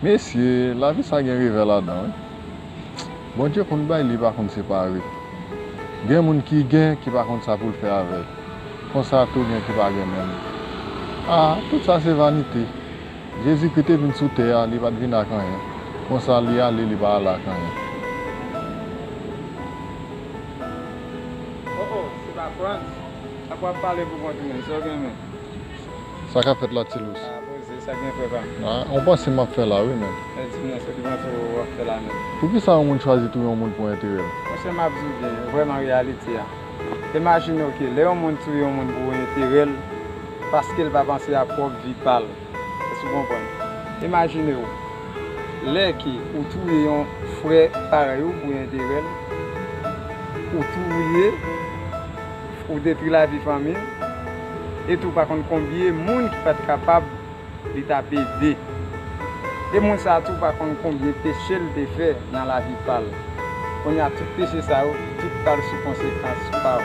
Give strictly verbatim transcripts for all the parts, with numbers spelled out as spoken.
Mesye, lavi sa gen revè ladan, wi. Bondye konn bay, li pa konn separe. Gen moun ki gen, ki pa konn sa pou l fè avè l. Konsa tou gen ki pa gen menm. A, tout sa se vanite. Jezikri te vin sou tè a, li pa t vin ak anyen. Konsa li ale, li pa ale ak anyen. Oh, oh, se pa Frantz. Sa w ap pale pou kont ou menm, sa w gen menm? Sa k ap fèt la, Ti Lous? A, poze, sa gen frè pa m? A, yon panse m ap fè la, wi, menm. E di m non, se ki panse w ap fè la menm? Poukisa yon moun chwazi touye yon moun pou enterè l? Monchè, m ap di w byen, vrèman reyalite a. Imajine w ke lè yon moun touye yon moun pou enterè l, paske l pa panse a pwòp vi pa l. Èske w konprann? Imajine w, lè ke ou touye yon frè parèy ou pou enterè l, ou touye, ou detwi lavi fanmi l, e tou pa konn konbyen moun ki pa t kapab li t ap ede. E moun sa a tou pa konn konbyen peche l te fè nan lavi pa l. Kounye a, tout peche sa yo, tout pral sou konsekans pa w.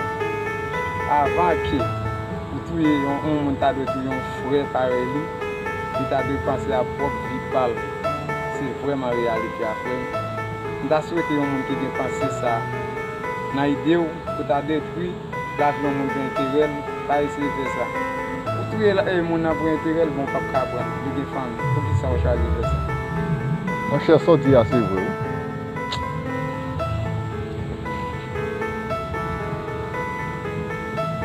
Avan ke ou touye yon, yon moun ta dwe touye yon frè parèy li, li ta dwe panse a pwòp vi pa l. Se vrèman reyalite a, frè m. M ta swete yon moun ki gen panse sa nan ide w pou ta detwi lavi yon moun pou enterè l, pa eseye fè sa. Ou touye la, e, moun nan pou enterè l, bon, w p ap ka pran l. Li gen fanmi. Poukisa w chwazi fè sa? Monchè, sa w di a se vre, wi.